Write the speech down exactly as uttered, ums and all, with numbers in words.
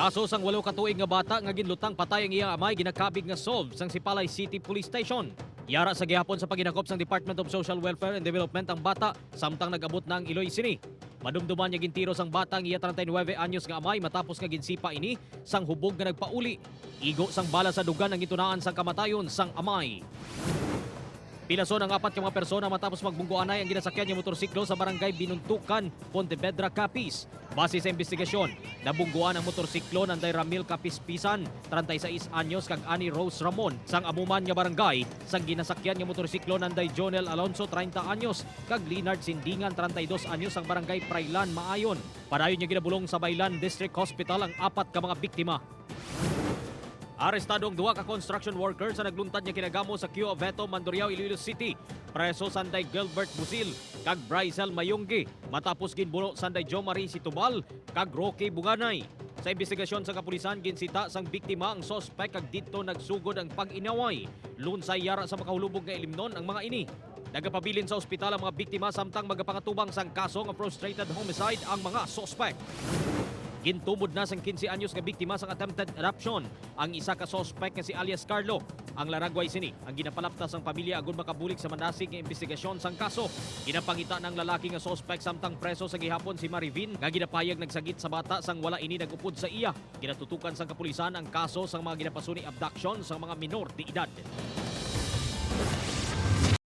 Kaso sang walo ka tuig nga bata nga ginlutang patay ang iyang amay ginakabig nga solve sang Sipalay City Police Station. Yara sa gihapon sa paghinakop sang Department of Social Welfare and Development ang bata, samtang nag-abot na ang iloy sini. Madumduman nga gintiro sang bata ang iya treinta y nuebe anyos nga amay matapos nga ginsipa ini sang hubog nga nagpauli. Igo sang bala sa dugan ang gintunaan sang kamatayon sang amay. Pilason ang apat ka mga persona matapos magbunggoanay ang ginasakyan nga motorsiklo sa barangay Binuntukan, Pontevedra, Capiz. Base sa imbestigasyon, nabunggoan ang motorsiklo nanday Ramil Capiz Pisan, treinta y seis anyos, kag Annie Rose Ramon, sang amo man nga barangay, sang ginasakyan nga motorsiklo nanday Jonel Alonso, treinta anyos, kag Leonard Sindingan, treinta y dos anyos, sang barangay Prailan, Maayon. Padayon nga ginabulong sa Baylan District Hospital ang apat ka mga biktima. Arestado ang duha ka construction worker sa nagluntad nga kinagamo sa Q Oveto, Mandurriao, Iloilo City. Preso sanday Gilbert Busil kag Bryzel Mayonggi, matapos ginbuno sanday Jo Marie Situbal kag Rocky Buganay. Sa imbestigasyon sa kapulisan, ginsita sang biktima ang suspek kag didto nagsugod ang pag-inaway. Lunsay yara sa makahulubog nga ilimnon ang mga ini. Nagapabilin sa ospital ang mga biktima samtang magapangatubang sang kaso nga frustrated homicide ang mga suspek. Gintumod na sang quince anyos nga biktima sang attempted abduction ang isa ka suspek nga si alias Carlo. Ang laragway sini ang ginapalapta sang pamilya agud makabulig sa manasig nga imbestigasyon sang kaso. Ginapangita na ang lalaki nga suspek samtang preso sa gihapon si Marivin nga ginapahayag nagsagit sa bata sang wala ini nag-upod sa iya. Ginatutukan sang kapulisan ang kaso sang mga ginapasuni abduction sang mga minor de edad.